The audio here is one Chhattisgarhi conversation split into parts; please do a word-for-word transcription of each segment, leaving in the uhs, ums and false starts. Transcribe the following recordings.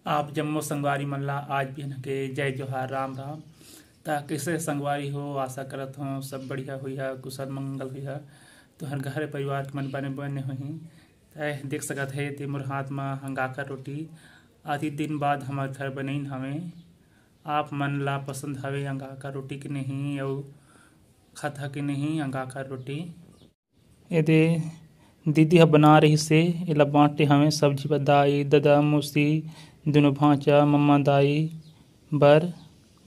आप जम्मो संगवारी मन ला आज बिहन के जय जोहार, राम राम। त कइसे संगवारी हो? आशा करत हों सब बढ़िया होइहा, कुशल मंगल होइहा। तुहर घर परिवार के मन बने बने होही। त देख सकत हे, ते मोर हाथ म अंगाकर रोटी अति दिन बाद हमर घर बनइन हवे। आप मन ला पसंद हवे अंगाकर रोटी के नहीं, अउ खाता के नहीं अंगाकर रोटी? एदे दीदी ह बना रहिस हे, एला बांटे हवे सब्जी बर दाई, ददा, मौसी, दुनों भांचा, मम्मा, दाई बर।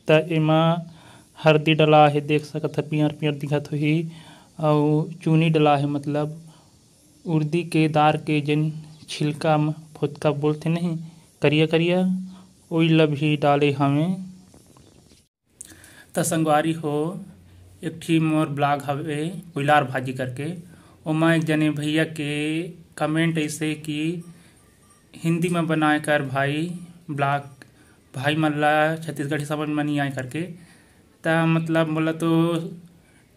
त एमा हरदी डला हे, देख सकत ह, पियर पियर दिखत होही, अउ चूनी डला हे, मतलब उर्दी के दार के जेन छिलका म फोतका बोलथे नहीं, करिया करिया, ओई ल भी डाले हवे। त संगवारी हो, एक ठी मोर blog हवे कुइलार भाजी करके, ओमा एक जने भैया के comment अइसे कि हिंदी म बनाए कर भाई, blog भाई मन ला छत्तीसगढ़ी समझ म नहीं आए करके। त मतलब मोला तो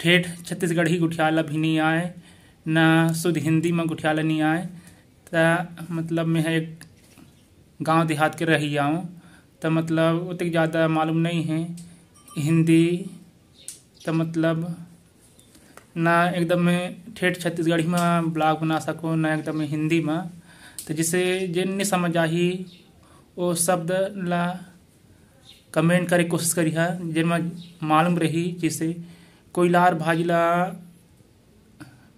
ठेठ छत्तीसगढ़ी गोठियाला भी नहीं आए, ना शुद्ध हिंदी म गोठियाला नहीं आए। त मतलब मैं एक गांव देहात के रहिया हों, त मतलब ओतेक ज़्यादा मालूम नहीं हे हिंदी। त मतलब ना एकदम में ठेठ छत्तीसगढ़ी म blog बना सकों, ना एकदम में हिंदी म। त जिसे जेन नहीं समझ आही, वो शब्द ला comment करे कोशिश करिहा, जेन म मालूम रही। जैसे कोइलार भाजी ला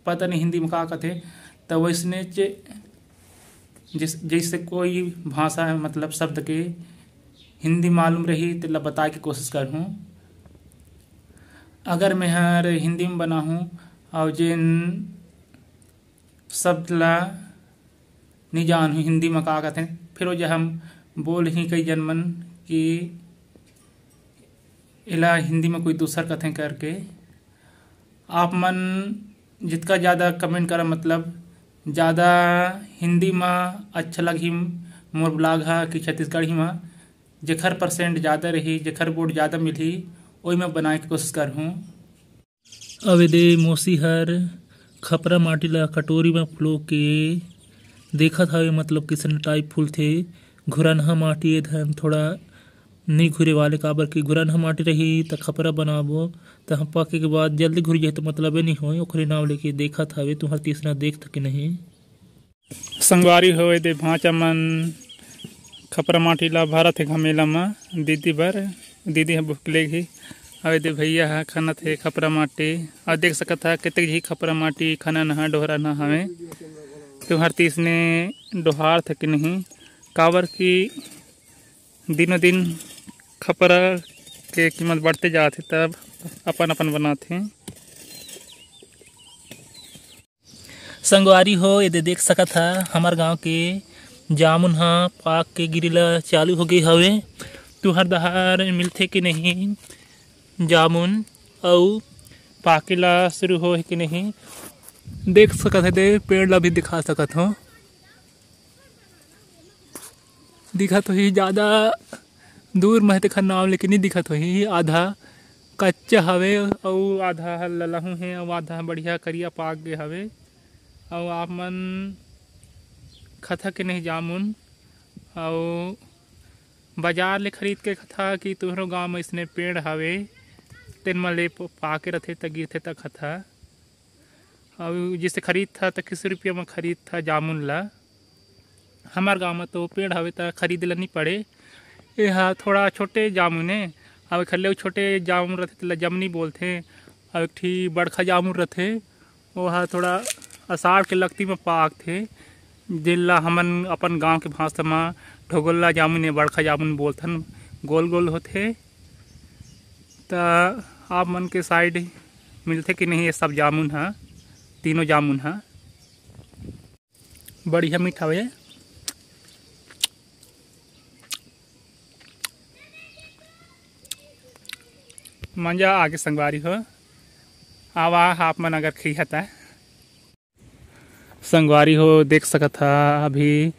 पता नहीं हिंदी म का कथे, त वैसने चे-, जिस-, जैसे कोई भाषा, मतलब शब्द के हिंदी मालूम रही, तेला बताए के कोशिश करहूँ। अगर मैं हर हिंदी म बनाहूँ अउ जेन शब्द ला नहीं जानहूँ हिंदी म का कथे, फिर वो जे हम बोल ही कई जन मन कि एला हिंदी म कोई दूसर कथे करके। आप मन जितका ज़्यादा comment करा, मतलब ज़्यादा हिंदी म अच्छा लगही मोर blog ह कि छत्तीसगढ़ी म, जेखर percent ज़्यादा रही, जेखर vote ज़्यादा मिलही, ओही म बनाए के कोशिश करहूँ। अब एदे मौसी हर खपरा माटी ला कटोरी म फुलो के देखत हवे, मतलब किसन type फूलथे। घुरनहा माटी ए धन थोड़ा नी घुरे वाले, काबर कि घुरनहा माटी रही त खपरा बनाबो त हम पके के बाद जल्दी घुर जाही, त मतलबे नी होय, ओखरे नाव लेके देखत हवे। तुहर तीसना देख तक नहीं। संगवारी हो, एदे भांचा मन खपरा माटी ला भरत हे घमेला म दीदी बर। दीदी ह बुक लेगही। अउ एदे भैया ह खनत हे खपरा माटी। अउ देख सकत ह, केतेक झी खपरा माटी खनन ह, डोहरन ह हवे। तुहर तीसने डोहार थे कि नहीं, काबर कि दिनों दिन खपरा के कीमत बढ़ते जात हे, तब अपन अपन बनात हे। संगवारी हो, एदे देख सकत ह, हमर गांव के जामुन ह पाक के गिरे ल चालू हो गे हवे। तुहर डहार मिलथे कि नहीं जामुन, अउ पाके ला शुरू होहे कि नहीं, देख सकत ह। एदे पेड़ ला भी दिखा सकत हो, दिखत होही ज़्यादा दूर में, तेखर नाम लेके नहीं दिखत होही। आधा कच्चा हवे अउ आधा ह ललहू हे अउ आधा ह बढ़िया करिया पाक गे हवे। अउ आप मन खथा के नहीं जामुन, अउ बाजार ले खरीद के खथा कि तुहरो गांव में इसने पेड़ हवे, तेन म ले प-, पाके रथे त गिरथे त खथा। अउ जैसे खरीद था त किस रुपया म खरीद था जामुन ला। हमार गांव में तो पेड़ हवे त खरीदे ला नहीं पड़े। ये हा थोड़ा छोटे जामुन हे, अउ एक ले छोटे जामुन रथे, तेला जमनी बोलथे। अउ एक ठी बड़खा जामुन रथे, वो हा थोड़ा अषाढ़ के लकती में पाकथे, जेन ला हमन अपन गांव के भाषा में ढोगल्ला जामुन या बड़खा जामुन बोलथन, गोल गोल होथे। त आप मन के side मिलथे कि नहीं ये सब जामुन हा, तीनों जामुन हा? बढ़िया मीठा हवे। मजा आगे संगवारी हो, आवा आप मन अगर खइहा त। संगवारी हो, देख सकत हा अभी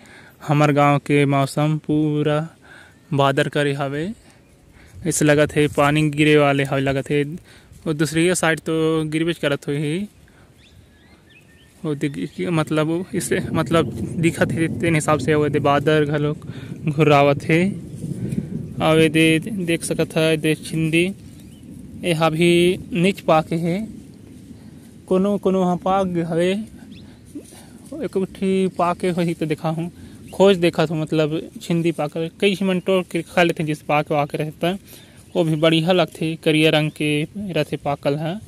हमर गांव के मौसम पूरा बादर करे हवे, ऐसे लगत हे पानी गिरे वाले हवे लगत हे। वो दूसरी side तो गिरबेच करत होही। वो दिख-, मतलब इसे, मतलब दिखत हे, तेन हिसाब से वो दे बादर घलो घुर्रावत हे। अउ ये दे देख सकत ह, ये दे छिंदी, ये हा भी निच पाके हे, कोनो कोनो ह पाक गे हवे, एक ठी पाके होही तो देखा हूँ, खोज देखत हूँ, मतलब छिंदी पाकल कई झी मन टोर के खा लेथे, जिस पाके वाके रहता, वो भी बढ़िया लगथे, करिया रंग के रहथे पाकल ह।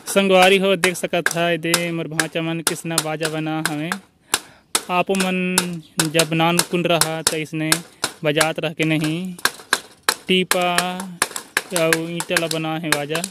संगवारी हो, देख सकत ह, दे मोर भांचा मन किसना बाजा बना हवे। आपो मन जब नानकुन रहा त इसने बजात रह के नहीं, टीपा अउ ईंटा ला बना हे बाजा।